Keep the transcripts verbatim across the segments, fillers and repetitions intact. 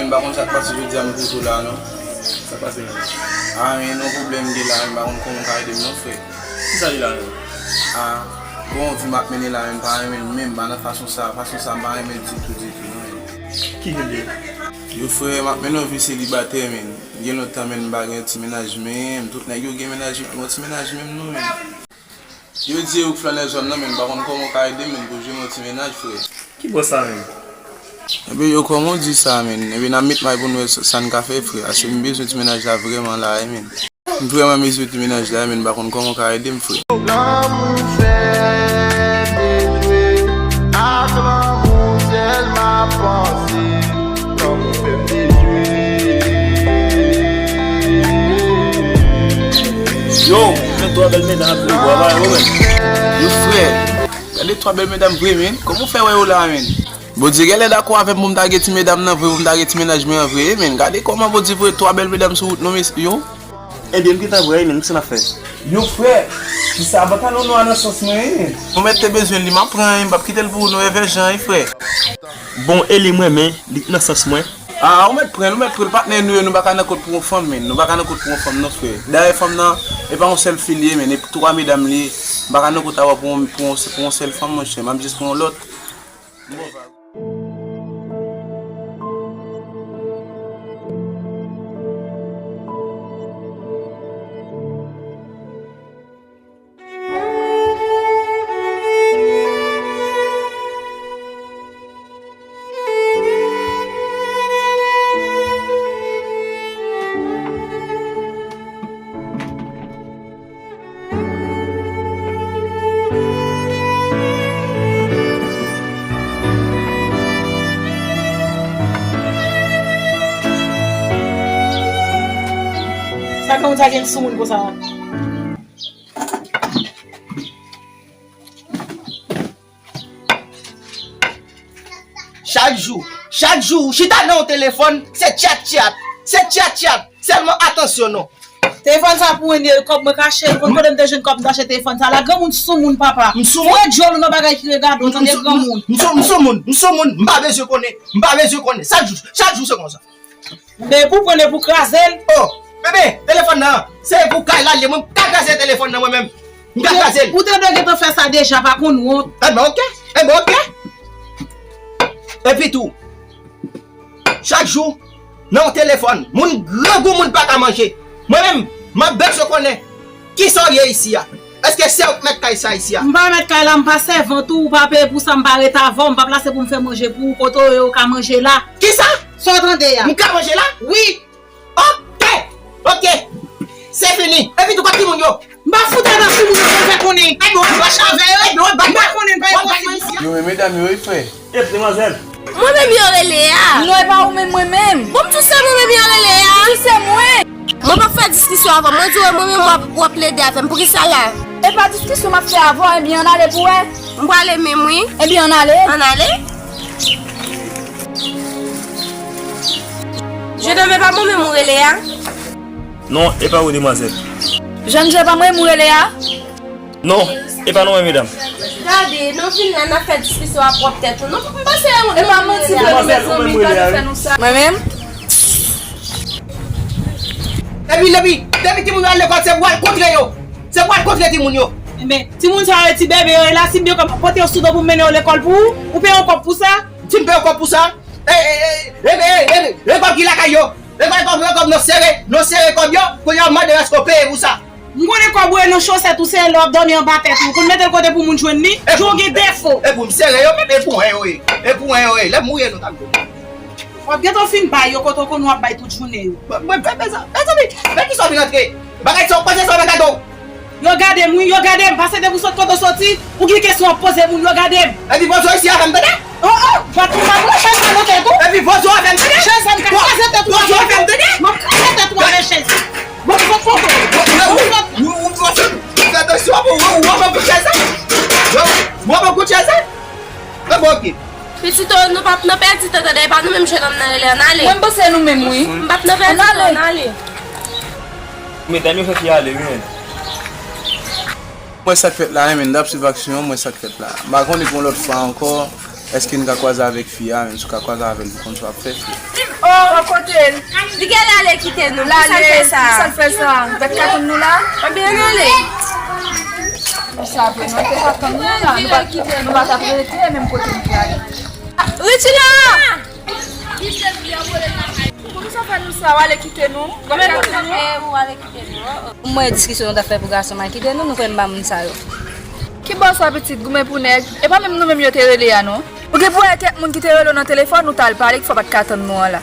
M pa konn sa k pase jodi a, m poze w la, non. Sa k pase menm? A, men yon pwoblèm m gen la, men m pa konn kòman w ka ede m, non, frè. Ki sa li la menm? A, bon, vi m ap mennen la, men m pa renmen l menm, pa nan fason sa, fason sa, m pa renmen l ditou, ditou, non, men. Ki vi l ye? Yo, frè, m ap mennen yon vi selibatè, men. Gen lontan, men, m pa gen ti mennaj, men tout nèg yo gen mennaj, m pa gen yon ti mennaj menm, non, men. Yo di e ou k flannè zòn nan, men m pa konn kòman w ka ede m, men pou jwenn yon ti mennaj, frè. Ki bò sa menm? Ebyen, yo, kòman w di sa, men? Ebyen, n ap met may pou n wè sa, sa n ka fè, frè. Paske m bezwen ti mennaj la vrèman la, men. M vrèman bezwen ti mennaj la, men m pa konn kòman w ka ede m, frè. Lanmou fè m dejwe, ak lanmou sèl m ap panse. Lanmou fè m dejwe. Yo, men twa bèl medam ap vin bò ba yo, men. Yo, frè, gade twa bèl medam vre, men. Kòman w fè wè yo la, men? Bondye genlè dakò avè m pou m ta gen ti medam nan vre, pou m ta gen ti mennaj mwen an vre, men. Gade kòman Bondye voye twa bèl medam sou wout nou, mesye, yo. Ebyen, m gentan wè, men, kisa n ap fè? Yo, frè, ti sa a pa ka non non a nan sans mwen, wi, men. Ou mèt te bezwen li, m ap pran, wi, m p ap kite l pou ou non, Èvè Jan, wi, frè. Bon, e li m renmen, li nan sans mwen. A, ou mèt pran l, ou mèt pran l, patnè nou ye, nou pa ka nan kont pou yon fanm, men. Nou pa ka nan kont pou yon fanm, non, frè. Dayè, fanm nan, e pa yon sèl fi li ye, men, e twa medam li ye. M pa ka nan kont avè w pou yon, pou yon, pou yon sèl fanm, monchè. M ap jis pran yon lòt. Sa gen moun sa gen soumoun konsa. Chak jou, chak jou, ou chita nan yon telefòn, se tchat tchat, se tchat tchat, sèlman atansyon non. Telefòn sa pou mwen, kòb mwen kache, ou konn kote m te jwenn kòb m te achte telefòn sa la, granmoun soumoun papa. M soumoun? Fè djòl ou nan bagay ki regade w, tande granmoun. M sou, m soumoun, m soumoun, m pa bezwen konnen, m pa bezwen konnen, chak jou, chak jou se konsa. Men pou pran e pou kraze l. Oh, bebe, telefòn nan, se pou kay la l ye, mwen m ka kraze telefòn nan mwen menm. M ka kraze l. Ou te dwe gentan fè sa deja, pa konn wont. Enben, oke. Enben, oke. Epi tou, chak jou, nan yon telefòn, moun grangou moun pa ka manje. Mwen menm, m ap bezwen konnen, kisa w ye isi a? Èske se ou k mèt kay sa isi a? M pa mèt kay la, m pa sèvant ou, ou pa peye pou sa, m pa ret avè w, m pa plase pou m fè manje pou ou, kote w ye ou ka manje la. Kisa? Sa w tande a? M ka manje la? Wi. Oke! Oke! Se fini! Epi tou, kote timoun yo? M pa fout adan timoun yo, fè konnen. Ebyen, w ap mache avè yo? Ebyen, w ap bat mwen? M pa konnen, m pa gen konnen. Yo, men medam yo, wi, frè. Ep, demwazèl. Mwen menm yo rele a. Non, e pa ou menm, mwen menm. Bon, m tou se mwen menm yo rele a. Tou se mwen. Mwen p ap fè diskisyon avè w. Mwen di w, mwen menm w ap, w ap plede avè m. Poukisa la? E pa diskisyon m ap fè avè w, ebyen, ann ale pou wè. M prale menm, wi. Ebyen, ann ale. Ann ale. Jennonm, e pa mwen menm ou rele a? Non, e pa ou, demwazèl. Jennonm, e pa mwen menm ou rele a? Non, e pa nou menm, medam. Gade, nou vin la, n ap fè diskisyon ak pwòp tèt nou. Nou, m panse se ou menm ou rele a. E pa manti vre, nou, mezanmi, gade fè nou sa. Mwen menm? Epi, depi, depi timoun yo al lekòl, se pou al kontre yo. Se pou al kontre timoun yo. Enben, timoun sa yo, ti bebe yo, e la, si m byen konprann, pote yo sou do pou m mennen yo lekòl pou ou? Ou peye yon kòb pou sa? Si m peye yon kòb pou sa? E, e, e, e, e, e, e kòb ki lakay yo? E kòb, e kòb, e kòb nou sere, nou sere kòb yo, kounye a w mande èske w peye pou sa? M konnen kòb ou e nan chosèt ou, se lè w ap dòmi anba tèt ou. Ou konn mete l kote pou moun jwenn li? Jan w gen defo. E pou m sere yo, men e pou en yo ye. E pou en yo ye. Lè m mouye nou ta m konn. W ap gentan fin bay yo kote w konnen w ap bay tout jounen yo. Mwen, mwen, mezanmi, mezanmi, men kisa w vin antre? Bagay sa w panse sa w vin gade w? Yo gade m, wi, yo gade m. Pase depi w sot kote w soti, ou gen kesyon w ap poze moun, yo gade m. Epi poze w isi avè m, tande? Oh, oh, bat pou m, m ap pran chèz la nan tèt ou. Epi poze w avè m, tande? Chèz la, m ka kraze tèt ou avè l. Poze w avè m, tande? M ap kraze tèt ou avè chèz la. Bon, sot kote w. Bon, bon, bon, bon, fè atansyon, bon, bon, bon, bon, kout chèz la. Bon, bon, bon, kout chèz la. Bon, bon, oke. Pitit, oh, nou p ap nan pèdi tan, tande, e pa nou menm jennonm nan rele, ann ale. Mwen, m panse nou menm, wi. M p ap nan pèdi tan, ann ale. Medam yo fè fi ale, wi, men. Mwen sa k fèt la, wi, men, n ap swiv aksyon an, mwen sa k fèt la. M pa konnen pou yon lòt fwa ankò, Èske n ka kwaze avèk fi a? Menm si w ka kwaze avè l, pou konn sa w ap fè, fi a. Oh, kote l? Li genlè ale kite nou. L ale, pou sa l fè sa? Gad katon nou la. Ebyen, l ale. Sa vre, nou te pa tann nou la. Nou pa, nou pa t ap rete menm kote nou te ale. Richina! Pou nou sa fè nou sa, w ale kite nou. Gad katon nou. Mwen, diskisyon nou ta fè pou gason mal kite nou, nou kwè m ba moun sa yo. Ki bò sa pitit goumen pou nèg? E pa menm nou menm yo te rele a non. Ou gen pou wè kèk moun ki te rele w nan telefòn, ou t al pale, ki fè w pa t ka tann nou an la.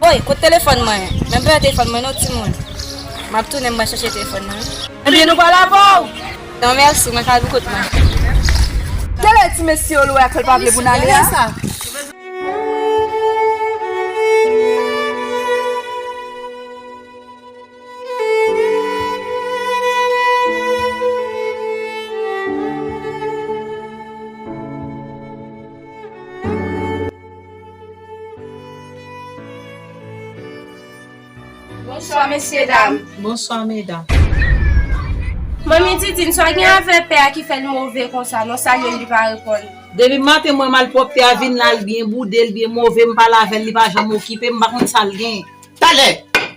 Woy, kot telefòn mwen? Menm pa telefòn mwen non, timoun. M ap tounen, mwen chèche telefòn mwen. Ebyen, nou pral avè w. Non, mèsi, mwen ka al pou kont mwen. Talè ti mesye yo lwe ak l pa vle pou n ale a. Bonswa, mesye dam. Bonswa, medam. Manmi Titine, sa gen avè pè a ki fè l move konsa, non, salye l, li pa reponn. Depi maten, mwen malpwòpte a vin la, l byen boude, l byen move, m pale avè l, li pa janm okipe m, m pa konn sa l gen. Talè,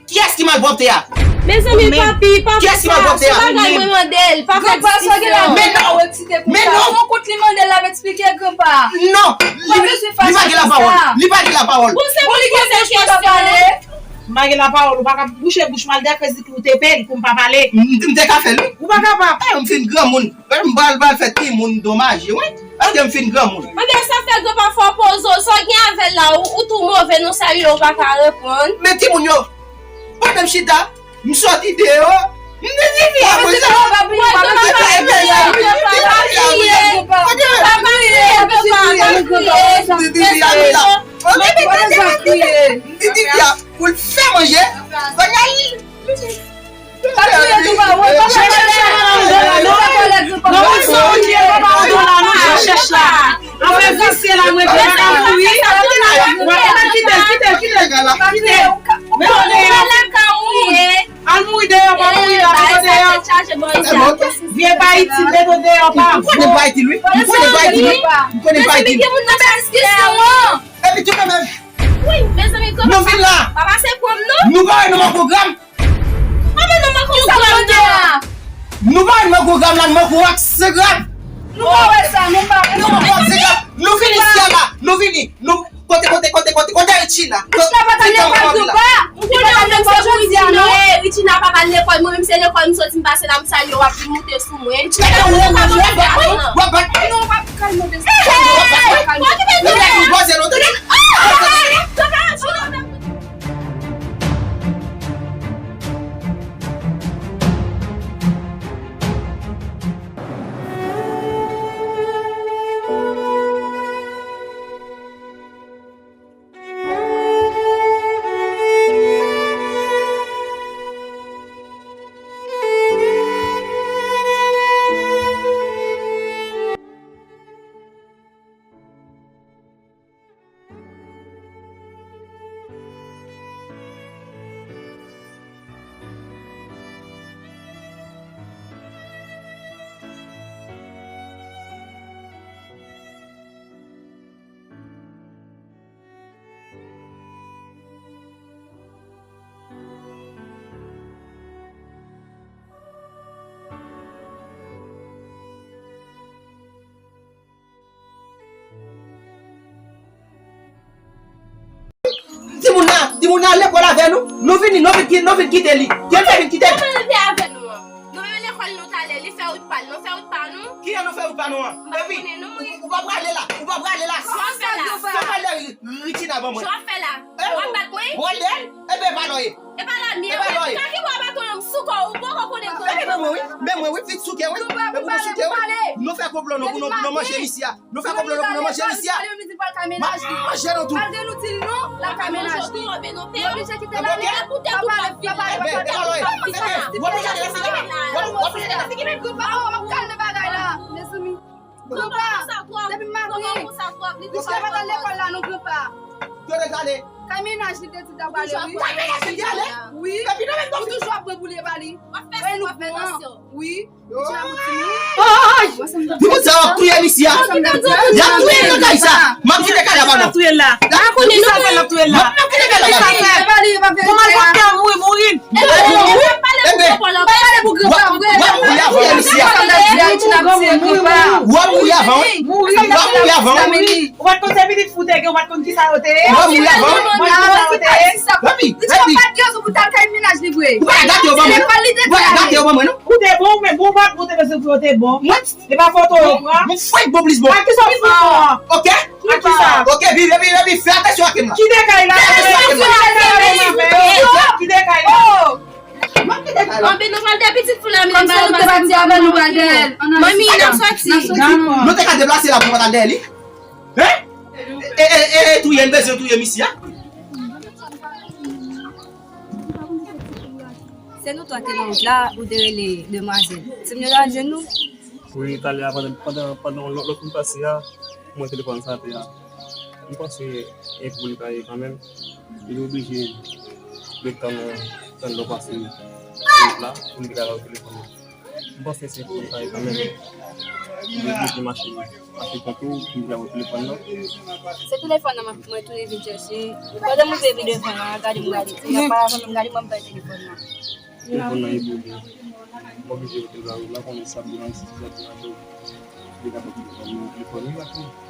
kiyès ki malpwòpte a? Mezanmi, papi, pa fè sa. Kiyès ki malpwòpte a? Se bagay mwen mande l, pa fè diskisyon. Men non, men non. Yon kont li mande l, l ap eksplike granpa. Non, li, li pa gen lapawòl. Li pa gen lapawòl. Bon, se pou li poze kesyon. M pa gen lapawòl, ou pa ka bouche bouch m al dekrezi tou, ou te pè l pou m pa pale. M, m te ka fè l wi. Ou pa kapab. Eh, m fin granmoun. M pral, pral fè timoun domaje, wi. Èske m fin granmoun? Ebyen, sa fè granpa fò poze w. Sa w gen avè l la, ou, ou tou move, nou salye w, ou pa ka reponn. Men timoun yo, pandan m chita, m sòti deyò, m te di fi a, mwen sa. M te di fi a, pou l fè manje, bagay. Pa touye tou pa wè, pa touye. Non, non, non, non, chèch la. Afè visye la, mwen, mwen pa ka mouri. Mwen pa ka kite l, kite l, kite l, kite l. Al mouri deyò, pa mouri la, mete w deyò. Vye pa itil, mete w deyò, pa. M konnen pa itil, wi. M konnen pa itil, wi. M konnen pa itil. Epi tou menm. Nou vin la. Pa pase pran m, non. Nou pa wè nou manke w granm. Kòman nou manke w granm nan? Nou pa wè nou manke w granm la, nou manke w ak san granm. Nou pa wè sa, nou pa wè sa. Nou manke w ak san granm. Nou vin isi a la, nou vini. Nou, kote, kote, kote, kote, kote Richina? Richina pa t al lekòl, granpa. M konnen w menm se pou Richina, e, Richina pa t al lekòl, mwen menm se lekòl m soti, m pase la, m salye w, w ap vin moute sou mwen. Richina pa t al lekòl, w ap bat mwen. W ap bat mwen. Non, w ap kalme w, bebe. W ap bat mwen. Kalme w. Ou lè pou poze l, ou tande? Timoun nan, timoun nan al lekòl avè nou. Nou vini, nou vin ki-, nou vin kite li. Ki l fè vin kite li? Kòman l te avè nou an? Nou menm lekòl nou t ale, li fè wout pa l, nou fè wout pa nou. Kijan nou fè wout pa nou an? Epi, ou, ou pa prale la, ou pa prale la. Sa w ap fè la? Sa w ap fè la? Richina ban mwen. Sa w ap fè la? W ap bat mwen? Wòl de l? Ebyen, pa lòye. E pa la m ye, wi. Kaki bò baton an, m sou kò w, ou poko konnen kò w. Men mwen, wi. Men mwen, wi, pitit souke, wi. Men mwen souke, wi. Nou fè konplo nou pou nou, pou nou manje misye a. Nou fè konplo nou pou nou manje misye a. M ap manje nou tou. Malgre nou di l non, l ap ka menaj li. Nou oblije kite l ale. Papa, papa, papa. W ap manje la, si ki menm. W ap manje la, si ki menm. Granpa, m ap kalme bagay la, mezanmi. Granpa, depi maten, misye pa t al lekòl la non, granpa. Yo dejale. Kay mennaj li te di l t ap ale, wi. Kay mennaj li te ale? Wi. Epi nan menm ou toujou ap pran boule ba li. W ap fè sa, w ap fè tansyon. Wi. Timoun sa w ap touye misye a. Y ap touye l nan kay sa. M ap kite kay la ba nou. M ap kite kay la ba nou. M ap kite kay la ba nou. Pou malfektè a mouri, mouri. W ap mouri avan wi. W ap mouri avan wi. W ap mouri avan wi. Ou pa t konn se pitit fou te gen, ou pa t konn kisa yo te ye. W ap mouri avan wi. Ou pa t konn kisa yo te ye. Papi, papi. Ou pa gate yo ban mwen non. Ou pa gate yo ban mwen non. Ou te bon, men bon, ou pa t bon, te bezwen pou yo te bon. Mwen, e pa foto yo pran. Mwen fèk bon plis bon. Ak kisa w fin bon an? Ok. Ak kisa? Ok, epi, epi, epi, fè atansyon ak m la. Kite kay la. Kite kay la. Kite kay la. Anben nou pral dèyè pitit fou la, men ba yo pase ti avè nou pral dèyè l. Manmi, n ap soti. Nou te ka deplase la pou nou pa t al dèyè li. Hein? E, e, e, e, touye, n bezwen touye misye a. Se nou twa ki nan wout la, ou te rele demwazèl. Ti m yo al jwenn nou? Wi, talè a, pandan, pandan, pandan lòt, lòt moun pase a, mwen telefòn sa te a. M panse e pou li ta ye kanmenm. Li oblije ret tann, tann lè w pase wout la pou m te ka ba w telefòn nan. M panse se pou li ta ye kanmenm. Li oblije mache, mache tankou pou m te ka ba w telefòn nan. Se telefòn nan mwen tounen vin chèche. Pandan m rive pi devan an, gade m gade. Li ap pale avè m, gade m ap bay telefòn nan. Telefòn nan e pou li. M oblije rete la, ou la konnen sa pou nan si sa pou nan li ka pran telefòn nan, telefòn li la konnen.